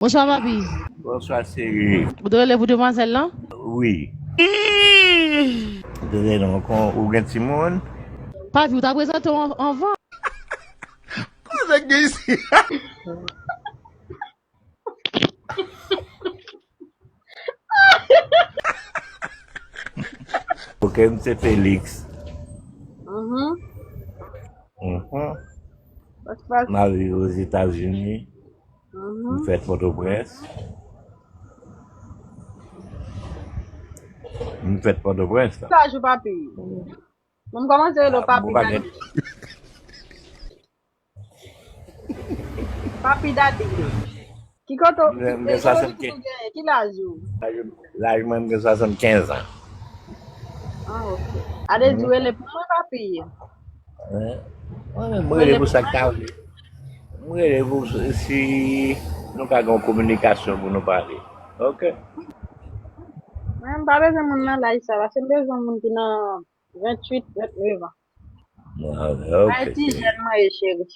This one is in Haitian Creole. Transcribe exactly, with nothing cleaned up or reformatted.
Bonswa, papi. Bonswa, cheri. Ou te rele pou demwazèl lan? Wi. Ou te rele non, kon ou gen timoun? Papi, ou ta prezante w an- anvan. Koze gen isi? Ok, m se Félix. Mhm. Mhm. Sa k pase? M ap viv Ozetazini. Mhm. M fèt Pòtoprens. M fèt Pòtoprens la. Ki laj ou, papi? Mwen m kòmanse rele w papi Dadi. Papi Dadi. Ki kote w- ki kote w genyen? Ki laj ou? Laj mwen, m gen swasannkenz an. Ah, ok. Adezi, rele pou mwen, papi. Mwen, mwen rele pou sa k ta vle. Mwen rele pou si nou ka gen yon kominikasyon pou nou pale. Ok. Mwen, m pa bezwen moun nan laj sa, paske m bezwen moun ki nan venntuit, vennnev an. Ah, ok, bay ti jèn mwen ye, cheri.